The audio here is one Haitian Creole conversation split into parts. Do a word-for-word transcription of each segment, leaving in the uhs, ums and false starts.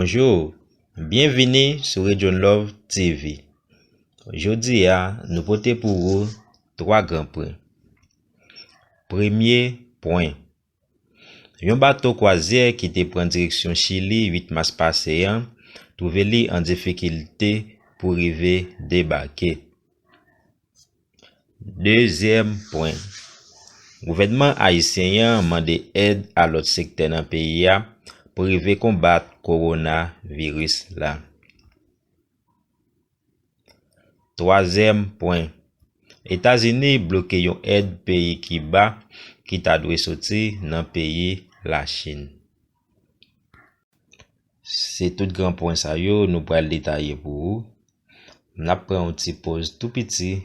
Bonjou, byenvini sou Region Love T V. Jodi a, nou pote pou ou twa gran pwen. Premye pwen. Yon bato kwazyè ki te pran direksyon Chili uit mas pase a twouve li an difikilte pou rive debake. Dezyèm pwen. Gouvènman ayisyen an mande èd a lòt sektè nan peyi a pou rive konbat kowonaviris la. Twazyèm pwen. Etazini bloke yon èd peyi Kiba ki ta dwe soti nan peyi Lachin. Se tout gran pwen sa yo nou pral detaye pou ou. N ap pran yon ti poz tou piti,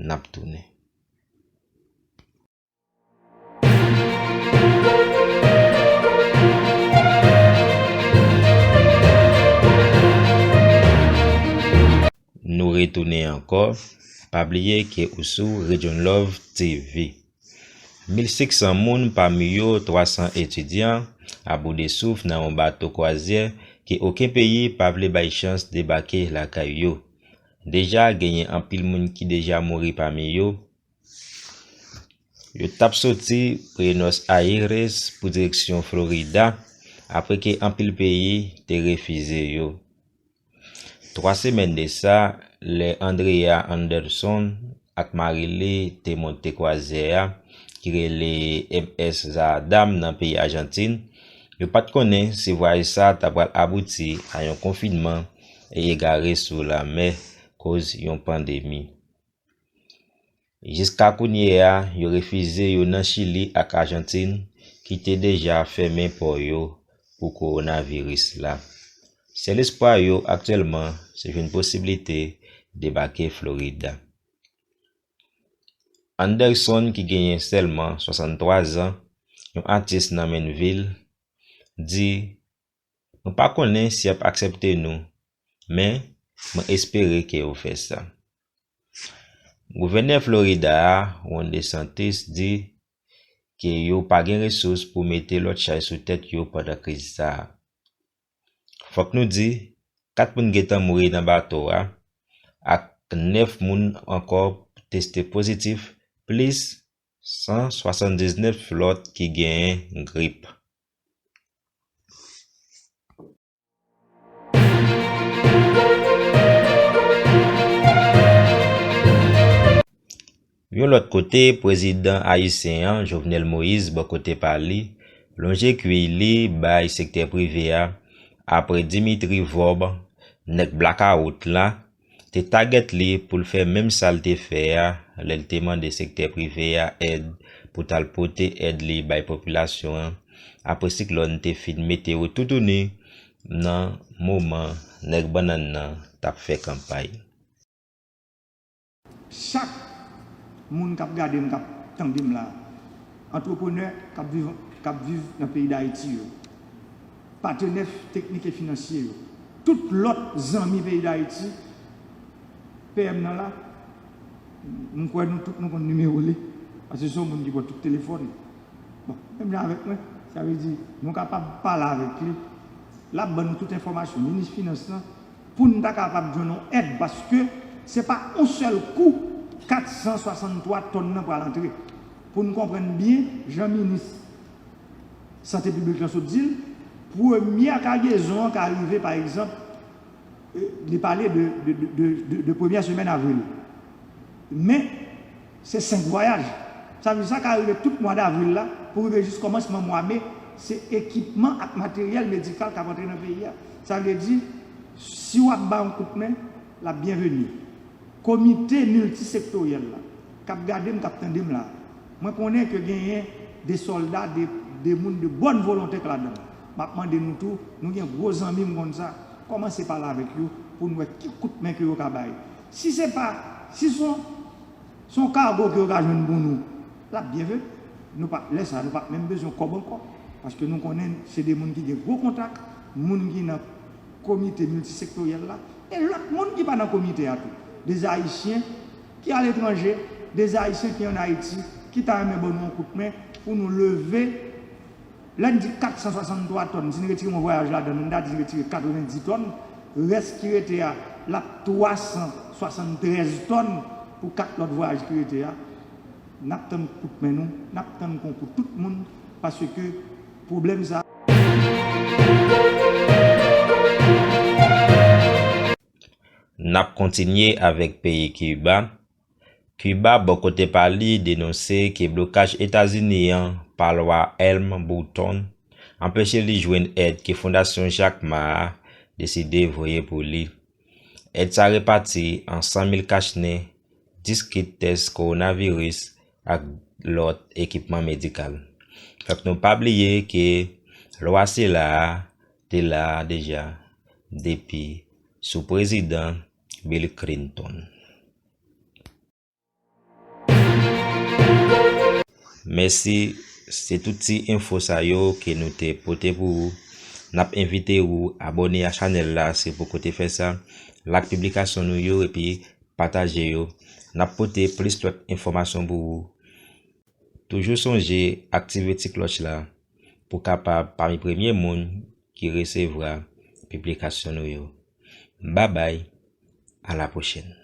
n ap tounen. Nou retounen ankò. Pa bliye ke ou sou Region Love T V. Mil senk san moun, pami yo twa san etidyan, abou de souf nan yon bato kwazyè ke okenn peyi pa vle bay chans debake lakay yo. Deja genyen anpil moun ki deja mouri pami yo. Yo t ap soti Buenos Aires pou direksyon Florida, apre ke anpil peyi te refize yo. Twa semèn de sa, lè Andrea Anderson ak mari li te monte kwazyè a, ki rele M S Zaadam nan peyi Ajantin, yo pa t konnen si vwayaj sa ta pral abouti a yon konfinman e egare sou lanmè koz yon pandemi. Jiska kounye a, yo refize yo nan Chili ak Ajantin, ki te deja fèmen pò yo pou kowonaviris la. Sèl espwa yo aktyèlman se jwenn posiblite debake Florida. Anderson, ki genyen sèlman swasanntwa zan, yon atis nan Mainville, di, "Mwen pa konnen si y ap aksepte nou, men mwen espere ke yo fè sa." Gouvènè Florida a, Ron DeSantis, di ke yo pa gen resous pou mete lòt chay sou tèt yo pandan kriz sa a. Fòk nou di, kat moun gentan mouri nan bato a, ak nèf moun ankò teste pozitif, plis san swasanndiznèf lòt ki genyen grip. Yon lòt kote, prezidan ayisyen an, Jovenel Moïse, bò kote pa li, lonje kwi li bay sektè prive a, apre Dimitri Vorbe, nèg blakawout la, te tagèt li pou l fè menm sa l te fè a lè l te mande sektè prive a èd pou t al pote èd li bay popilasyon an, apre siklòn te fin mete yo toutouni nan moman nèg bannann nan t ap fè kanpay. Chak moun k ap gade m, k ap tande m la, antreprenè k ap viv, k ap viv nan peyi Dayiti yo, patenè teknik e finansye yo, tout lòt zanmi peyi Dayiti, P M nan la, m kwè nou tout nou konn nimewo li, paske se yon moun ki pran tout telefòn. Bon, menm jan avèk mwen, sa vle di, nou kapab pale avèk li, l ap ban nou tout enfòmasyon, minis finans lan, pou n ta kapab jwenn yon èd, paske se pa yon sèl kou kat san swasanntwa tòn nan pral antre. Pou n konprann byen, jan minis sante piblik lan sot di l, premyè kagezon an ka rive, pa egzanp, eh, li pale de, de, de, de, de, de premyè semèn avril. Men, se senk vwayaj. Sa vle di sa ka rive tout mwa davril la, pou rive jis kòmansman mwa me, se ekipman ak materyèl medikal k ap antre nan peyi a. Sa vle di, si w ap bay yon kout men, l ap byenveni. Komite miltisektoryèl la, k ap gade m, k ap tande m la, mwen konnen ke genyen de sòlda, de, de moun de bòn volonte k ladan l. M ap mande nou tou, nou gen gwo zanmi, m konn sa, kòmanse pale avèk yo pou n wè ki kout men ke yo ka bay. Si se pa, si se yon, se yon kago ke yo ka jwenn pou nou, l ap byenveni. Nou p ap, lè sa, nou p ap menm bezwen kòb ankò. Paske nou konnen se de moun ki gen gwo kontak, moun ki nan komite miltisektoryèl la, e lòt moun ki pa nan komite a tou. Dèzayisyen ki aletranje, dèzayisyen ki ann Ayiti, ki ta renmen ban nou yon kout men pou nou leve Lè n di kat san swasanntwa tòn, si n retire yon vwayaj ladan l, n ta di n retire katrevenndis tòn, rès ki rete a, l ap twa san swasanntrèz tòn pou kat lòt vwayaj ki rete a. N ap tann kout men nou, n ap tann konkou tout moun, paske pwoblèm sa. N ap kontinye avèk peyi Kiba. Kiba, bò kote pa li, denonse ke blokaj Etazini an pa lwa Helm Burton anpeche li jwenn èd ke Fondasyon Jack Ma a deside voye pou li. Èd sa repati an san mil kach nen, dis kit tès kowonaviris ak lòt ekipman medikal. Fòk nou pa bliye ke lwa sila a te la a deja depi sou prezidan Bill Clinton. Mèsi, se tout ti enfo sa yo ke nou te pote pou ou. N ap envite ou abòne a chanèl la si w poko te fè sa, like piblikasyon nou yo epi pataje yo. N ap pote plis lòt enfòmasyon pou ou. Toujou sonje aktive ti klòch la pou w kapab pami premye moun ki resevwa piblikasyon nou yo. Babay, a la pwochèn.